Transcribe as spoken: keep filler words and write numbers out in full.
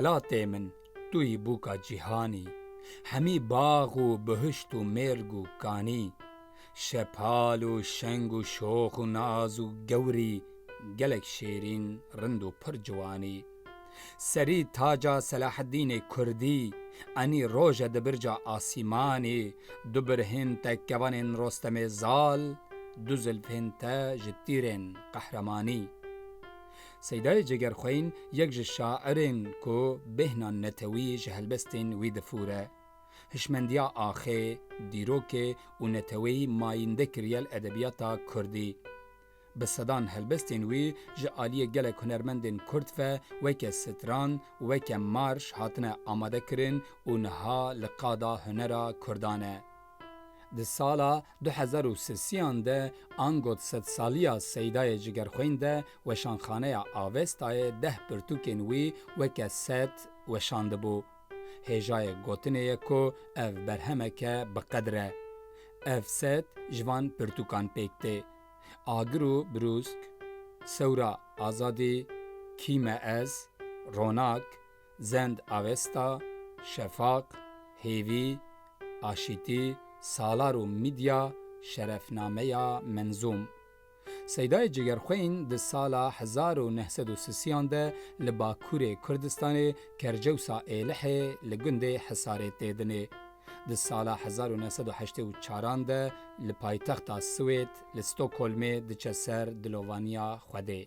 Latê min, tu yî bûka cîhanî, hemî bax û bihişt û mêrg û kanî, şepal û şeng û şox û naz û gewrî, gelek şêrîn, rind û pir ciwanî. Serî taca Selaheddînê Kurdî, enî roje di birca asîmanî, du birhên te kevanên Rostemê Zal, du zilfên te ji tîrên qehremanî. Seydayê Cegerxweyîn yek ji şairên ku bêhna netewî ji helbestên wî difûre. Hişmendiya axê, dîrokê û neteweyî mayînde kiriye li edebiyata kurdî. Bi sedan helbestên wî ji aliyê gelek hunermendên kurd ve weke stran, weke marş hatine amade kirin û niha li qada hunera kurdan e. Di sala du hezar û sisiyan de, ango di sedsaliya Seydayê Cigerxwîn de, Weşanxaneya Avestayê deh pirtûkên wî weke set weşandibû. Hêjayê gotinê ye ku ev berhemeke bi qedir e. Ev set ji van pirtûkan pêk tê: Agir û Birûsk, Sewra Azadî, Kî me ez, Ronak, Zend Avesta, Şefaq, Hêvî, Aşîtî, Salar û Midya, Şerefnameya Menzûm. Seydayê Cigerxwîn di sala hezar û neh sed û sisiyan de li Bakurê Kurdistanê, Kercewsa Êlihê, li gundê Hisarê tê dinê. Di sala hezar û neh sed û heştê û çaran de li paytexta Swêd, li Stockholmê diçe ser dilovaniya Xwedê.